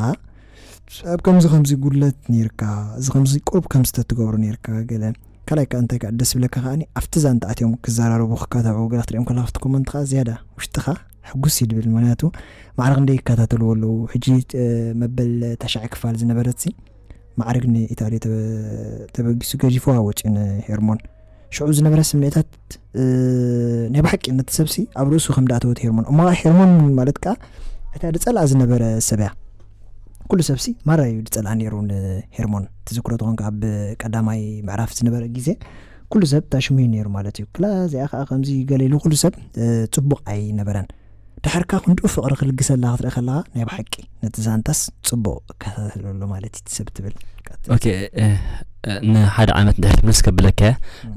ኣብ ከምዚ ከምዚ ጉድለት ነይርካ እዚ ከምዚ ቁሩብ ከምዚ ተትገብሮ ነይርካ ገለ ካልኣይ ከዓ እንታይ ከዓ ደስ ብለካ ከዓኒ ኣብቲ ዛንታ ኣትዮም ክዘራረቡ ክካታዑ ገለ ክትሪኦም ከለካ ኣብቲ ኮመንት ከዓ ዝያዳ ውሽጥኻ ሕጉስ እዩ ድብል ምክንያቱ ማዕረ ክንደይ ይከታተልዎ ኣለዉ ሕጂ እ፣ መበል ተሻዒ ክፋል ዝነበረት ሲ ማዕርግ ንኢታሊ ተበ- ተበጊሱ ገዲፍዋ ወፂኡ ንሄርሞን ሽዑ ዝነበረ ስምዒታት እ፣ ናይ ብሓቂ ነቲ ሰብሲ ኣብ ርእሱ ከም ዳእተወት ሄርሞን እሞ ሄርሞን ማለት ከዓ እታ ድፀልኣ ዝነበረ ሰብ እያ ኩሉ ሰብሲ ማራ እዩ ድፀልኣ ነይሩ ንሄርሞን ትዝክሮ ተኾንካ ኣብ ቀዳማይ ምዕራፍ ዝነበረ ግዜ ኩሉ ሰብ ታሽሙ እዩ ነይሩ ማለት እዩ ክላ እዚኣ ከዓ ከምዚ ገለ ኢሉ ኩሉ ሰብ እ፣ ፅቡቕ ኣይነበረን ድሓርካ ክንድኡ ፍቕሪ ክልግሰላ ክትርኢ ከለኻ ናይ ብሓቂ ነቲ ዛንታስ ፅቡቕ እከታተለሉ ማለት እዩ እቲ ሰብ ትብል ቀጥል። ኦኬ እ፣ እ፣ ንሓደ ዓመት ድሕሪ ምልስ ከብለካ እያ።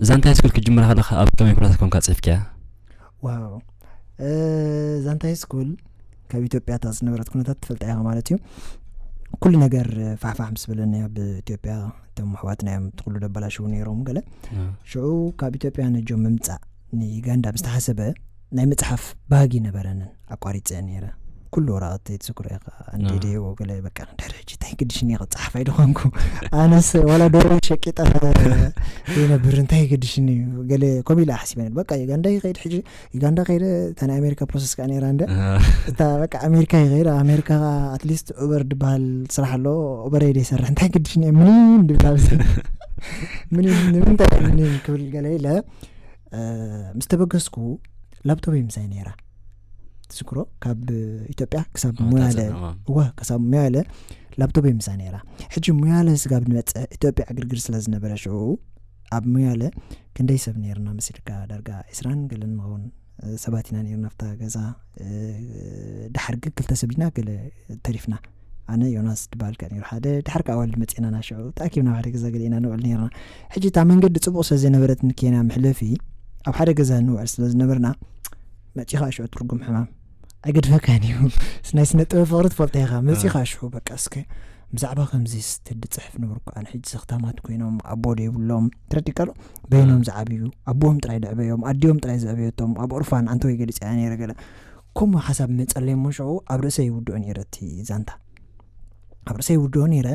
ዛንታ ሃይስኩል ክጅምራ ከለኻ ኣብ ከመይ ኩነታት ኮንካ ፅሒፍካያ? ዋው እ፣ ዛንታ ሃይ ስኩል ካብ ኢትዮጵያ እታ ዝነበረት ኩነታት ትፈልጣ ኢኻ ማለት እዩ። ኩሉ ነገር ፋሕፋሕ ምስ በለኒ ኣብ ኢትዮጵያ እቶም ኣሕዋትና እዮም እቲ ኩሉ ደበላሽው ነይሮም ገለ። ሽዑ ካብ ኢትዮጵያ ነጆም ምምፃእ ንዩጋንዳ ምስ ተሓሰበ ናይ መፅሓፍ ባህጊ ነበረንን ኣቋሪፀ ነይረ። ኩሉ ወረቐት ትዝክሮ ኢኻ፣ እንዴዴ ወገለ በቃ ድሕሪ ሕጂ እንታይ ግድሽኒ ክፅሓፍ ኣይደኾንኩ። ኣነስ ዋላ ዶሮ ሸቂጠ ይነብር እንታይ ግድሽኒ እዩ ገለ ኮም ኢለ ሓሲበ ነይረ። በቃ ዩጋንዳ ይኸይድ ሕጂ ዩጋንዳ ከይደ እታ ናይ ኣሜሪካ ፕሮሰስ ከዓ ነይራ እንደ እታ በቃ ኣሜሪካ ይኸይድ ኣሜሪካ ኣትሊስት ኡበር ድበሃል ስራሕ ኣሎ። ኡበር ደ ይሰርሕ እንታይ ግድሽኒ ምኒን ድብል ኣብዚ ምኒን ንምንታይ ምኒን ክብል ገለ ኢለ ምስ ተበገስኩ ላፕቶፕ ምሳይ ነይራ። ትዝክሮ ካብ ኢትዮጵያ ክሳብ ሙያለ እዋ ክሳብ ሙያለ ላፕቶፕ ምሳ ነይራ። ሕጂ ሙያለ ስጋብ ንመፅእ ኢትዮጵያ ዕግርግር ስለ ዝነበረ ሽዑ ኣብ ሙያለ ክንደይ ሰብ ነይርና መሲልካ ዳርጋ ዕስራን ገለን ንኸውን ሰባት ኢና ነይርና ኣብታ ገዛ። ድሓር ግን ክልተ ሰብ ዲና ገለ ተሪፍና። ኣነ ዮናስ ድበሃል ከ ነይሩ ሓደ ድሓር ከዓ ዋልድ መፂእና ናሽዑ ተኣኪብና ሓደ ገዛ ገለ ኢና ንውዕል ነይርና። ሕጂ እታ መንገዲ ፅቡቕ ስለ ዘይነበረት ንኬንያ መሕለፊ ኣብ ሓደ ገዛ ንውዕል ስለ ዝነበርና መፂኻ ሽዑ ትርጉም ሕማም ኣይገድፈካን እዩ። ናይ ስነ ጥበብ ፍቕሪ ትፈልጦ ኢኻ። መፂኻ ሽዑ በቃ እስከ ብዛዕባ ከምዚ ስትዲ ፅሕፍ ነበርኩ ኣነ ሕጂ ዘኽታማት ኮይኖም ኣቦ ዶ የብሎም ትረዲእ ቀሎ በይኖም ዝዓብዩ ኣቦኦም ጥራይ ደዕበዮም ኣዲኦም ጥራይ ዘዕበየቶም ኣብ ኦርፋን ኣንተ ወይ ገሊፅ እያ ነይረ ገለ ከምኡ ሓሳብ መፀለይ እሞ ሽዑ ኣብ ርእሰ ይውድኦ ነይረ እቲ ዛንታ ኣብ ርእሰ ይውድኦ ነይረ።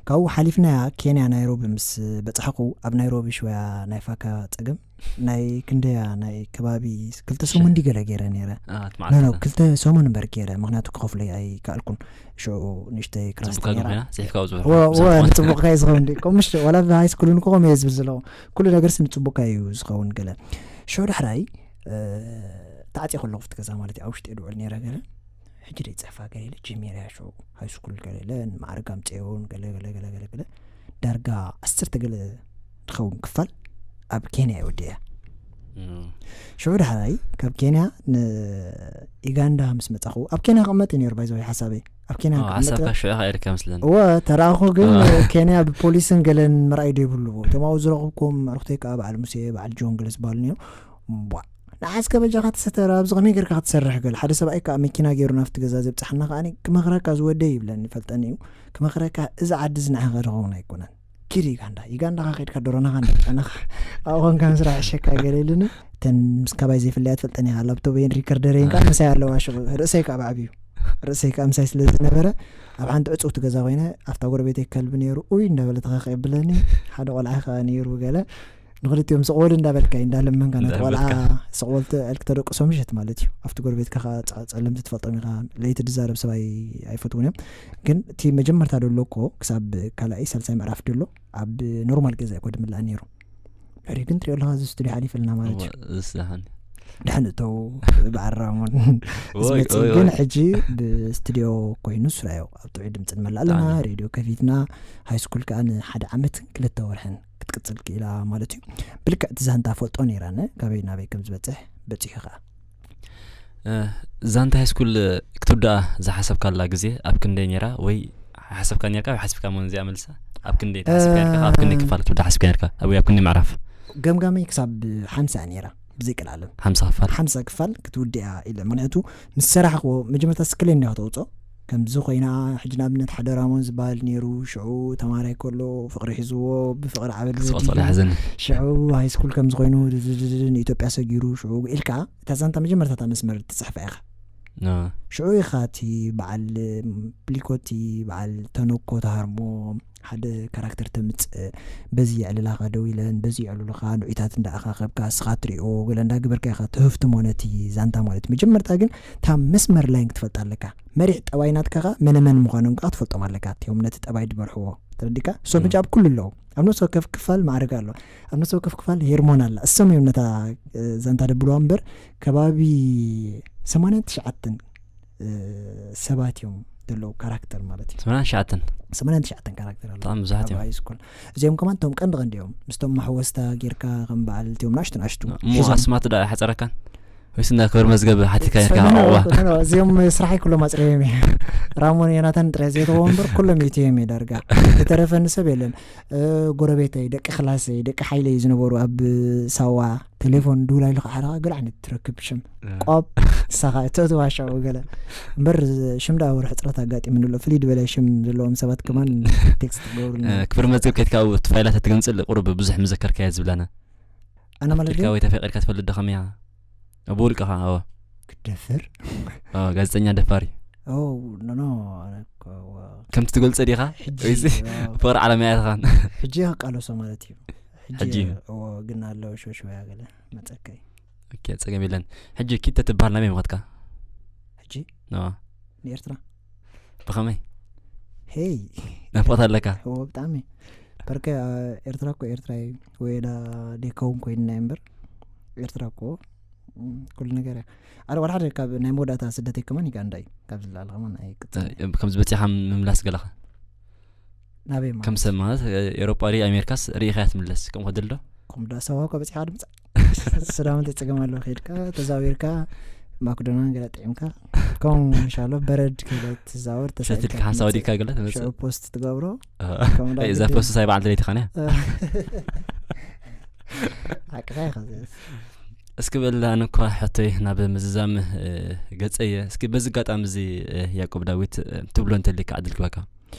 ካብኡ ሓሊፍናያ ኬንያ ናይሮቢ ምስ በፃሕኩ ኣብ ናይሮቢ ሽወያ ናይ ፋካ ፀገም ናይ ክንደያ ናይ ከባቢ ክልተ ሰሙን ዲ ገለ ገይረ ነይረ። ኖ ክልተ ሰሙን እምበር ገይረ ምክንያቱ ክኸፍለይ ኣይከኣልኩን። ሽዑ ንእሽተይ ክራስተ ነይራ። ንፅቡቅካ እዩ ዝኸውን ከምሽ ዋላ ሃይ ስኩል ንክኾም እየ ዝብል ዘለኹ ኩሉ ነገርስ ንፅቡቅካ እዩ ዝኸውን ገለ። ሽዑ ዳሕራይ ተዓፂ ከለኹ ፍቲ ገዛ ማለት ኣብ ውሽጢ ድውዕል ነይረ ገለ ሕጂ ደይ ፅሕፋ ገለ ኢለ ጀሚረ እያ ሽዑ ሃይ ስኩል ገለ ኢለ ንማዕርግ ኣምፅኦን ገለ ገለ ገለ ገለ ገለ ዳርጋ ዓሰርተ ገለ ትኸውን ክፋል ኣብ ኬንያ ይወዲ እያ። ሽዑ ዳሕራይ ካብ ኬንያ ንኢጋንዳ ምስ መፃኹ ኣብ ኬንያ ክቕመጥ እዩ ነይሩ ባይዘወይ ሓሳበይ ኣብ ኬንያ ክቕመጥ ሓሳብካ ሽዑ ኢኻ ኤርካ መስለኒ። እወ ተረኣኹ ግን ኬንያ ብፖሊስን ገለን ምርኣይ ዶ ይብሉ እቶም ኣብኡ ዝረኽብኩም ኣርክቶይ ከዓ በዓል ሙሴ በዓል ጆን ገለ ዝበሃሉ ነይሩ። ቧ ንዓስከ በጃኻ ተሰተር ኣብዚ ከመይ ጌርካ ክትሰርሕ ገለ ሓደ ሰብኣይ ከዓ መኪና ገይሩ ናብቲ ገዛ ዘብፅሓና ከዓ ክመኽረካ ዝወደይ ይብለኒ ይፈልጠኒ እዩ። ክመኽረካ እዚ ዓዲ እዚ ንዓኻ ዝኸውን ኣይኮነን። ኪድ ዩጋንዳ ዩጋንዳኻ ከድካ ዶሮናኻ ንጨነኻ ኣብኡ ኮንካ ምስራሕ ዕሸካ ገለ ኢሉኒ። እተን ምስ ካባይ ዘይፍለያ ትፈልጠኒ ኢኻ ላፕቶበይን ሪከርደረይን ከዓ ምሳይ ኣለዋ ሽዑ ርእሰይ ከዓ ብዓብዩ ርእሰይ ከዓ ምሳይ ስለ ዝነበረ ኣብ ሓንቲ ዕፅውቲ ገዛ ኮይነ ኣብታ ጎረቤተይ ከልቢ ነይሩ ኡይ እንዳበለ ተኸኸ የብለኒ ሓደ ቆልዓ ከዓ ነይሩ ገለ ንክልቲኦም ስቕወል እንዳበልካ እዩ እንዳለመንካ ነቲ ቆልዓ ስቕወል ተልክ ተደቅሶ ምሸት ማለት እዩ ኣብቲ ጎረቤትካ ከዓ ፀለምቲ ትፈልጦም ኢኻ ለይቲ ድዛረብ ሰብኣይ ኣይፈትውን እዮም ግን እቲ መጀመርታ ደሎ እኮ ክሳብ ካልኣይ ሳልሳይ ምዕራፍ ደሎ ኣብ ኖርማል ገዛ እኮ ድምላእ ነይሩ ሕሪ ግን ትሪኦ ኣለካ እዚ ስቱዲዮ ሓሊፈልና ማለት እዩ ዝስሓን ድሕን እተው በዓል ራሞን ዝመፅእ ግን ሕጂ ብስቱዲዮ ኮይኑ ስራዮ ኣብ ጥዑይ ድምፂ ንመላ ኣለና ሬድዮ ከፊትና ሃይስኩል ከዓ ንሓደ ዓመትን ክልተ ወርሕን ክትቅፅል ክኢላ ማለት እዩ። ብልክዕ እቲ ዛንታ ፈልጦ ነይራነ ካበይ ናበይ ከም ዝበፅሕ በፂሑ ከዓ ዛንታ ሃይስኩል ክትውዳኣ ዝሓሰብካላ ግዜ ኣብ ክንደይ ነይራ ወይ ሓሰብካ ነርካ ወይ ሓሲብካ ሞ እዚኣ መልሳ ኣብ ክንደይ ተሓሲብካ ነርካ ኣብ ክንደይ ክፋል ክትውዳ ሓሲብካ ነርካ ኣብ ኣብ ክንደይ ምዕራፍ ገምጋመይ ክሳብ ሓምሳ ነይራ ብዘይ ቀልዓለም ሓምሳ ክፋል ሓምሳ ክፋል ክትውድእ እያ ኢለ ምክንያቱ ምስ ሰራሕክዎ መጀመርታ ስክሌን እንዲያ ከተውፅኦ ከምዚ ኮይና ሕጂ ንኣብነት ሓደ ራሞን ዝበሃል ነይሩ ሽዑ ተማራይ ከሎ ፍቅሪ ሒዝዎ ብፍቅሪ ዓበል ዝወዲ ዝቆፀለ ሕዘኒ ሽዑ ሃይስኩል ከምዚ ኮይኑ ድድድድ ንኢትዮጵያ ሰጊሩ ሽዑ ኢልካ እታ ዛንታ መጀመርታ እታ መስመር ትፅሕፋ ኢኻ ሽዑ ኢኻ እቲ በዓል ፕሊኮቲ በዓል ተነኮ ተሃርሞ ሓደ ካራክተር ተምፅእ በዚ የዕልላኻ ደው ኢለን በዚ የዕሉልኻ ንዑይታት እንዳኣኻኸብካ እስኻ ትሪኦ ገለ እንዳግበርካ ኢኻ ትህፍትሞ ነቲ ዛንታ ማለት እዩ መጀመርታ ግን እታ መስመር ላይን ክትፈልጣ ኣለካ መሪሕ ጠባይ ናትካ ኸ መነመን ምዃኖም ከዓ ትፈልጦም ኣለካ እቲኦም ነቲ ጠባይ ድመርሕዎ ተረዲካ እሶም ሕጂ ኣብ ኩሉ ኣለዉ ኣብ ነፍሲ ወከፍ ክፋል ማዕርግ ኣሎ ኣብ ነፍሲ ወከፍ ክፋል ሄርሞን ኣላ እሶም እዮም ነታ ዛንታ ደብልዋ እምበር ከባቢ ሰማንያን ትሽዓተን ሰባት እዮም ዘለዉ ካራክተር ማለት እዩ ሰማንያን ትሽዓተን ሰማንያን ትሽዓተን ካራክተር ኣሎ ብጣዕሚ ብዙሓት እዮም ሃይ ስኩል እዚኦም ከማን እቶም ቀንዲ ቀንዲ እዮም ምስቶም ማሕወስታ ጌርካ ከም በዓል እቲኦም ናሽቱ ናሽቱ እሞ ኣስማት ዳ ኣይሓፀረካን ወይስ እንዳ ክብር መዝገብ ሓቲካ ኔርካ ሰሚዑ ዕቑባ? እኮ ነው። እዚኦም ስራሐይ ኩሎም ኣፅሪዮም እየ። ራሞን ዮናታን ጥራይ ዘይተወንበር ኩሎም ኢትዮም እየ ዳርጋ። ዝተረፈኒ ሰብ የለን። እ፣ ጎረቤተይ፣ ደቂ ክላሰይ፣ ደቂ ሓይለይ ዝነበሩ ኣብ ሳዋ ቴሌፎን ድውላ ኢሉ ክሓረኻ ገለ ዓይነት ትረክብ ሽም ቆብ ሳኻ እተእትዋሻው ገለ እምበር ሽም ደኣ ወርሒ ፅረት ኣጋጢሙ ንሎ ፍልይ ዝበለ ሽም ዘለዎም ሰባት ከማን ቴክስት ትገብሩልና። ክብር መዝገብ ከይትካ ኣብኡ እቲ ፋይላት ትገምፅል ቁሩብ ብዙሕ ምዘከርካዮ ዝብለና ኣነ ማለት ኣፍቂርካ ወይ ተፈቂርካ ትፈልጥ ዶ ከመይ ኢኻ? ኣብ ውልቅኻ ኣዎ ክደፍር ኣዎ፣ ጋዜጠኛ ደፋሪ ኦ ኖ ኖ ኣነ እኮ፣ ዋ፣ ከምቲ ትገልጸ ዲኻ? ሕጂ ወይሲ ዋ፣ ፍቕሪ ዓለም እያ ትኻን ሕጂ ከቃለሶ ማለት እዩ። ሕጂ ሕጂ። እዎ፣ ግን ኣለዎ ሸወሸወያ ገለ መጸከይ ኦኬ፣ ጸገም የለን። ሕጂ ኪተ ትበሃል ናይ መን ምኸትካ? ሕጂ ኣዎ። ንኤርትራ ብኸመይ? ሄይ ናፍቆት ኣለካ? እዎ ብጣዕሚ በርከ ኤርትራ እኮ ኤርትራ እዩ። ወይ ዳ ደይከውን ኮይንና እምበር ኤርትራ እኮ ም፣ ኩሉ ነገር እያ። ኣረ ዋላ ሓደ ካብ ናይ መወዳእታ ስደተይ ከማን ዩጋንዳ እዩ። ካብ ዝለዓለ ከማን ኣይቅጽል ከምዚ በጺኻ ምምላስ ገለኻ ናበይ ማለት ከም ሰብ ማለት ኤሮጳ ሪ ኣሜሪካስ ርኢኻያ ትምለስ ከምኡ ከድል ዶ? ከምኡ ዶ ኣሳዋ እኮ በጺኻ ድምጻ ሱዳን እንታይ ጸገም ኣለዎ? ከይድካ ተዛዊርካ ማክዶናን ገለ ጥዒምካ ከምኡ ኢንሻሎ በረድ ከይለ ትዛወር ተሳኢልካ ሸትልካ ሓንሳብ ትመጽእ። ወዲካ ገለ ትመጽእ ሽዑ ፖስት ትገብሮ እ፣ ከምኡ ዳ እዛ ግድን። ፖስት ሳይ በዓል ደለይቲ ኻንያ ሓቅኻ ኢኻ ዘስ እስኪ በል ኣነ እኳ ሕቶይ ናብ ምዝዛም እ፣ ገጸ እየ። እስኪ በዚ ኣጋጣሚ እዚ እ፣ ያዕቆብ ዳዊት እ፣ ትብሎ እንተሊካ ዕድል ክበካ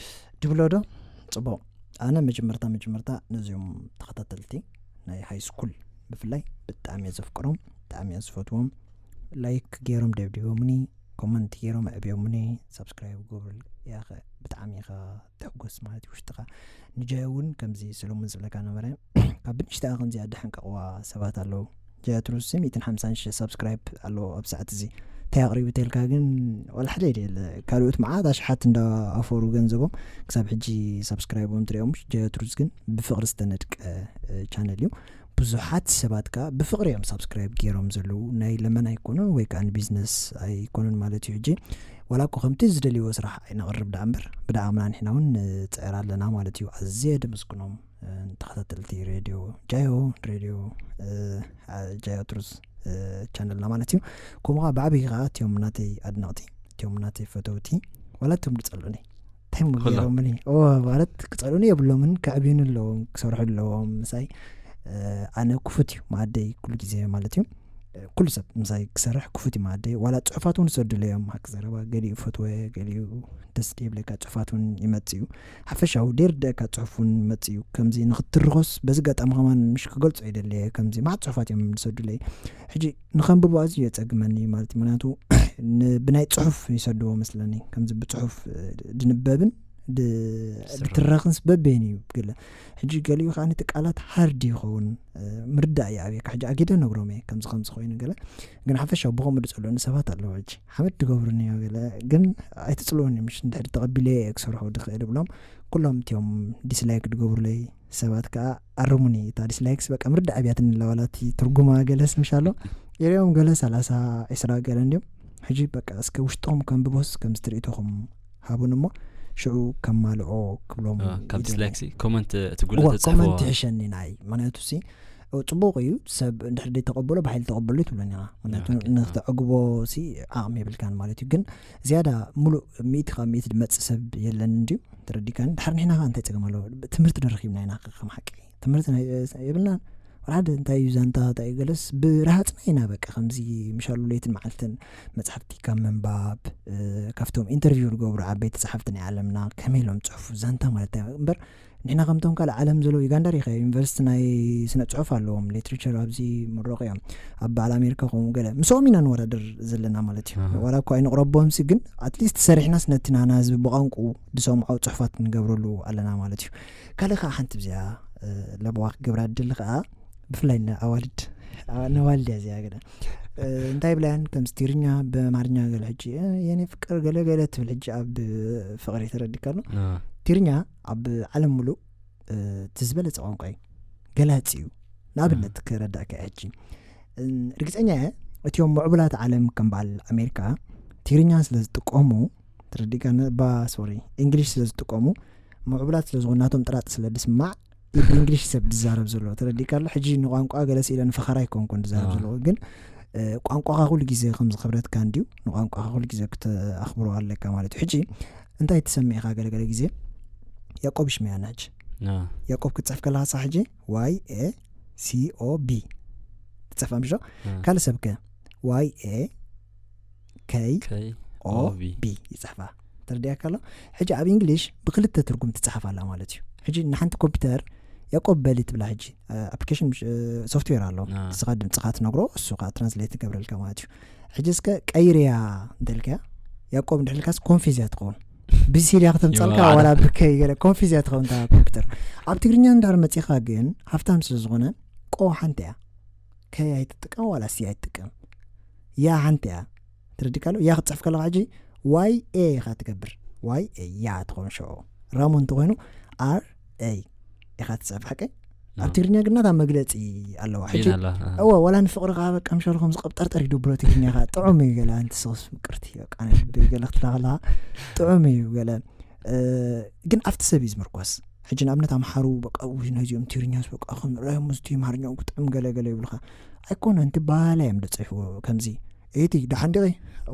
ድብሎ ዶ ጽቡቕ። ኣነ መጀመርታ መጀመርታ ነዚኦም ተኸታተልቲ ናይ ሃይ ስኩል ብፍላይ ብጣዕሚ እየ ዘፍቅሮም፣ ብጣዕሚ እየ ዝፈትዎም። ላይክ ገይሮም ደብዲቦምኒ፣ ኮመንት ገይሮም ኣዕብዮምኒ፣ ሳብስክራይብ ገብሩ ያኸ ብጣዕሚ ኢኻ ተሕጎስ ማለት እዩ ውሽጥኻ። ንጃዮ እውን ከምዚ ሰሎሞን ዝብለካ ነበረ ካብ ብንሽተኣ ከምዚ ኣዳሓንቀቕዋ ሰባት ኣለዉ። ጃዮ ትሩዝ ሚእትን ሓምሳን ሽሕ ሳብስክራይብ ኣለዎ ኣብ ሰዓት እዚ። እንታይ ኣቕሪቡ ተልካ ግን ዋላ ሓደ የለ ካልኦት መዓት ኣሽሓት እንዳ ኣፈሩ ገንዘቦም ክሳብ ሕጂ ሳብስክራይቦም ትሪኦም። ጃዮ ትሩዝ ግን ብፍቕሪ ዝተነድቀ እ፣ ቻነል እዩ። ብዙሓት ሰባት ከኣ ብፍቕሪ እዮም ሳብስክራይብ ገይሮም ዘለዉ። ናይ ለመና ኣይኮኑን ወይ ከኣ ንቢዝነስ ኣይኮኑን ማለት እዩ። ሕጂ ዋላ እኮ ከምቲ ዝደልይዎ ስራሕ ኣይነቕርብ ደኣ እምበር ብደኣምና ንሕና እውን ንፅዕር ኣለና ማለት እዩ። ኣዝየ ደመስግኖም እ፣ ንተኸታተልቲ ሬድዮ ጃዮ ሬድዮ እ፣ አ- ጃዮ ትሩዝ እ፣ ቻነልና ማለት እዩ። ከምኡ ከዓ ብዓብዪ ከዓ እቲኦም ናተይ ኣድነቕቲ እቲኦም ናተይ ፈተውቲ ዋላ እቶም ዝፀልኡኒ እንታይ እሞ ኩሎም። ገይሮምኒ ኦ ማለት ክፀልኡኒ የብሎምን። ከዕብዩኒ ኣለዎም ክሰርሑ ኣለዎም ምሳይ እ፣ ኣነ ክፉት እዩ መኣደይ ኩሉ ግዜ ማለት እዩ። እ፣ ኩሉ ሰብ ምሳይ ክሰርሕ ክፉት እዩ መኣደይ ዋላ ፅሑፋት እውን ዝሰዱለይ እዮም። ሓቂ ዘረባ ገሊኡ ፈትወ ገሊኡ ደስ ዘይብለካ ፅሑፋት እውን ይመፅእ እዩ። ሓፈሻዊ ደይርድአካ ፅሑፍ እውን ይመፅእ እዩ። ከምዚ ንክትርኾስ በዚ ኣጋጣሚ ከማን ምሽ ክገልፆ ይደለየ ከምዚ መዓት ፅሑፋት እዮም ዝሰዱለይ። ሕጂ ንኸንብቦ ኣዝዩ የፀግመኒ ማለት እዩ። ምክንያቱ ን- ብናይ ፅሑፍ ይሰድዎ መስለኒ ከምዚ ብፅሑፍ እ፣ ድንበብን ድ- ይስራሕ። ድትረኽንስ በበይን እዩ ገለ ሕጂ ገሊኡ ከዓ ነቲ ቃላት ሃርድ ይኸውን እ፣ ምርዳእ ይኣብየካ። ሕጂ ኣጊደ ነግሮም እየ ከምዚ ከምዚ ኮይኑ ገለ ግን ሓፈሻዊ ብኸምኡ ዝፀልኡኒ ሰባት ኣለዉ። ሕጂ ሓመድ ትገብሩኒ እዮ ገለ ግን ኣይትፅልኡኒ ምሽ እንድሕር ተቐቢለ እየ ክሰርሖ ድኽእል እብሎም። ኩሎም እቲኦም ዲስላይክ ዝገብሩለይ ሰባት ከዓ ኣርሙኒ። እታ ዲስላይክስ በቃ ምርዳእ ኣብያትኒ ኣለዋላ እቲ ትርጉማ ገለስ ምሽ ኣሎ የሪኦም ገለ ሰላሳ ዒስራ ገለ እንዲዮም። ሕጂ በቃ እስከ ውሽጦም ከንብቦስ ከምዚ ትርኢቶኹም ሃቡን እሞ ሽዑ ከማልኦ ክብሎም እ፣ ካብ ይደሊ። ዲስላይክሲ ኮመንት እቲ ጉለ እዋ ተፅሕፍዎ ኮመንት ይሕሸኒ ንዓይ ምክንያቱ ሲ እ፣ ፅቡቅ እዩ ሰብ እንድሕር ደይ ተቐበሎ ብሓይሊ ተቐበሎ ትብለኒ ኢኻ ምክንያቱ ኦኬ፣ ንክተዕግቦ ሲ ዓቕሚ የብልካን ማለት እዩ ግን ዝያዳ ሙሉእ ሚእቲ ካብ ሚእቲ ዝመፅእ ሰብ የለን እንድዩ ተረዲካኒ ድሓር ንሕና ከዓ እንታይ ፀገም ኣለዎ ትምህርቲ ንረኪብና ኢና ከም ሓቂ ትምህርቲ ናይ የብልናን ወላ ሓደ እንታይ እዩ ዛንታ እንታይ እዩ ገለስ ብረሃፅና ኢና በቃ ከምዚ ምሻሉ ለይትን መዓልትን መፅሓፍቲ ካብ ምንባብ እ፣ ካብቶም ኢንተርቪው ዝገብሩ ዓበይቲ ፀሓፍቲ ናይ ዓለምና ከመይ ኢሎም ፅሑፉ ዛንታ ማለት እዩ እምበር ንሕና ከምቶም ካልእ ዓለም ዘለዉ ዩጋንዳ ሪኸ ዩኒቨርሲቲ ናይ ስነ ፅሑፍ ኣለዎም ሊትሬቸር ኣብዚ ምረቑ እዮም ኣብ በዓል ኣሜሪካ ከምኡ ገለ ምስኦም ኢና ንወዳደር ዘለና ማለት እዩ ኣሃ። ዋላ እኳ ኣይንቕረቦምሲ ግን ኣትሊስት ሰሪሕናስ ነቲ ናና ህዝቢ ብቋንቁ ዝሰምዖ ፅሑፋት ንገብረሉ ኣለና ማለት እዩ ካልእ ከዓ ሓንቲ ብዚኣ ለበዋ ክገብራ ድል ከዓ ብፍላይ ንኣዋልድ ኣ- ነዋልድ እያ እዚኣ ገለ እ፣ እንታይ ብላያን ከምዚ ትግርኛ ብኣማርኛ ገለ ሕጂ እ፣ የኔ ፍቅር ገለ ገለ ትብል ሕጂ ኣብ ፍቅሪ ተረዲካ ኣሎ እ፣ ትግርኛ ኣብ ዓለም ሙሉእ እ፣ እቲ ዝበለፀ ቋንቋ እዩ ገላፂ እዩ ንኣብነት ክረዳእካ እየ ሕጂ እ፣ ርግፀኛ እየ እቲኦም ምዕቡላት ዓለም ከም በዓል ኣሜሪካ ትግርኛ ስለ ዝጥቀሙ ተረዲካ ባ ሶሪ እንግሊሽ ስለ ዝጥቀሙ ምዕቡላት ስለ ዝኾኑ ናቶም ጥራጥ ስለ ድስማዕ ብእንግሊሽ ሰብ ዝዛረብ ዘሎ ተረዲካ ኣሎ ሕጂ ንቋንቋ ገለ ስኢለ ንፈኸራ ኣይኮንኩን ዝዛረብ ኣዎ። ዘለዎ ግን እ፣ ቋንቋኻ ኩሉ ግዜ ከም ዝኸብረትካ እንድዩ፣ ንቋንቋኻ ኩሉ ግዜ ክተኽብሮ ኣለካ ማለት እዩ። ሕጂ እንታይ ትሰምዕ ኢኻ ገለገለ ግዜ? ያዕቆብ ሽመያና ሕጂ። ያዕቆብ ክትጽሕፍ ከለኻ ሳ ሕጂ ዋይ ኤ ሲ ኦ ቢ ትጽሕፋ ምሽ ዶ? ካልእ ሰብከ ዋይ ኤ ከይ ኦ ቢ ይጽሕፋ። ተረዲኣካ ኣሎ። ሕጂ ኣብ እንግሊሽ ብክልተ ትርጉም ትጽሓፍ ኣላ ማለት እዩ። ሕጂ ንሓንቲ ኮምፒውተር ያዕቆብ በሊ ትብላ። ሕጂ ኣፕሊኬሽን ሶፍትዌር ኣሎ። እስኻ ድምፅኻ ትነግሮ፣ እሱ ከዓ ትራንስሌት ትገብረልካ ማለት እዩ። ሕጂ እስከ ቀይርያ እንተልካ፣ ያዕቆብ እንድሕልካስ ኮንፊዝ እያ ትኸውን። ብሲል እያ ክተምፀልካ ዋላ ብከይ ገለ ኮንፊዝ እያ ትኸውን እታ ኮምፒውተር። ኣብ ትግርኛ እንድሕር መፂኻ ግን ሃፍታም ስለ ዝኾነ ቆ ሓንቲ እያ። ከይ ኣይትጥቀም ዋላ ሲ ኣይትጥቀም፣ ያ ሓንቲ እያ። ትረዲካ ኣሎ። ያ ክትፅሕፍ ከለካ ሕጂ ዋይ ኤ ኢኻ ትገብር። ዋይ ኤ ያ ትኸውን ሽዑ። ራሙ እንተኮይኑ ኣር ኤ ኢኻ ትፅሕፍ። ሓቀይ ኣብ ትግርኛ ግና እታ መግለፂ ኣለዋ። ሕጂ እዋ ዋላ ንፍቅሪ ከዓ በቃ ምሻሉ ከም ዝቀብጠርጠር ይደብሮ። ትግርኛ ከዓ ጥዑም እዩ ገለ ኣንቲ ሰስ ምቅርቲ በቃ ናይ ልቢ ገለ ክትላክላ ጥዑም እዩ ገለ። ግን ኣብቲ ሰብ እዩ ዝምርኮስ። ሕጂ ንኣብነት ኣምሓሩ በቃ ውይ ናይዚኦም ትግርኛስ በቃ ከም ራዮም ምስቲ ኣምሓርኛኦም ክጥዕም ገለ ገለ ይብልካ። ኣይኮነን፣ እቲ ባላ እዮም ዝፅሕፍዎ ከምዚ። እቲ ደሓን ዲኺ?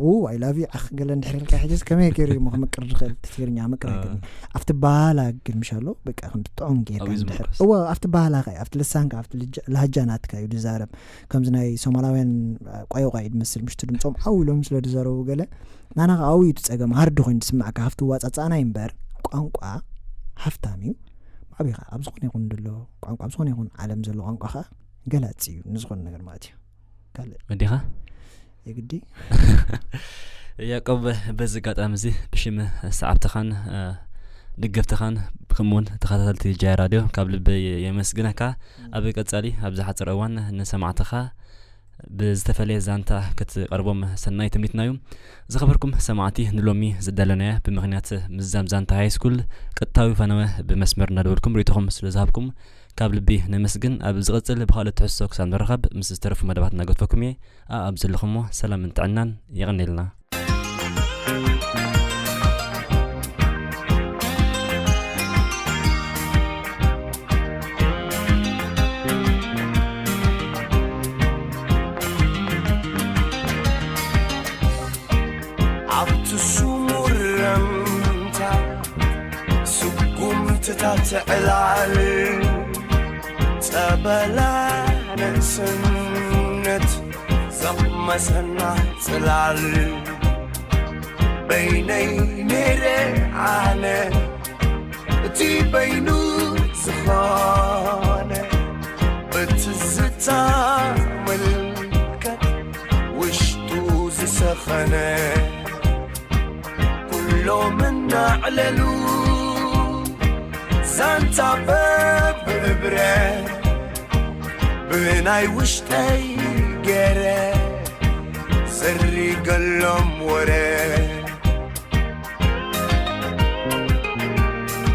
ኡ ኣይ ላቭ ዩ ዓኽ ገለ እንድሕር ኢልካ ሕጅስ ከመይ ገይሩ እሞ ክምቅር ዝኽእል? እቲ ትግርኛ ምቅር ኣይክእልን። ኣብቲ ባህላ ግን ምሻሎ በቃ ከም ጥዑም ጌርካ ኣብዩ እንድሕር ዝምርኮስ። እወ ኣብቲ ባህላ ከ ኣብቲ ልሳንካ ኣብቲ ልጃ- ላህጃ ናትካ እዩ ዝዛረብ። ከምዚ ናይ ሶማላውያን ቆይቋይ ዝመስል ምሽቱ ድምፆም ዓው ኢሎም ስለ ዝዛረቡ ገለ ናና ከ ኣብዩ እቲ ፀገም ሃርድ ኮይኑ ዝስማዕካ ካብቲ ዋፃፃእና እዩ እምበር ቋንቋ ሃፍታም እዩ። ዓብኻ ኣብ ዝኾነ ይኹን ድሎ ቋንቋ ኣብ ዝኾነ ይኹን ዓለም ዘሎ ቋንቋ ከዓ ገላፂ እዩ ንዝኾነ ነገር ማለት እዩ። ካልእ ወዲኻ የግዲ ያዕቆብ፣ በዚ ኣጋጣሚ እዚ ብሽም ሰዓብትኻን ደገፍትኻን ከምኡውን ተኸታተልቲ ጃይ ራድዮ ካብ ልቢ የመስግነካ። ኣብ ቀጻሊ ኣብዚ ሓጽር እዋን ንሰማዕትኻ ብዝተፈለየ ዛንታ ክትቐርቦም ሰናይ ትምኒትና እዩ። ዝኸበርኩም ሰማዕቲ፣ ንሎሚ ዝዳለናዮ ብምኽንያት ምዛም ዛንታ ሃይ ስኩል ቀጥታዊ ፈነወ ብመስመር እናደወልኩም ርእይቶኹም ስለ ዝሃብኩም ካብ ልቢ ነመስግን። ኣብ ዝቕጽል ብኻልእ ትሕዝቶ ክሳብ ንራኸብ ምስ ዝተረፉ መደባት እናገድፈኩም እየ። ኣብ ዘለኹሞ ሰላምን ጥዕናን የቐንየልና። ኣብቲ ስሙር ረምታ ስጉምትታት ዕላል ጸበላ ንእስነት ዘቕመሰና ጽላል በይነይ ነይረ ኣነ እቲ በይኑ ዝኾነ ብትዝታ ምልከት ውሽጡ ዝሰኸነ ኩሎም እናዕለሉ ዛንታ በብዕብረ ብናይ ውሽጠይ ገረ ዘሪገሎም ወረ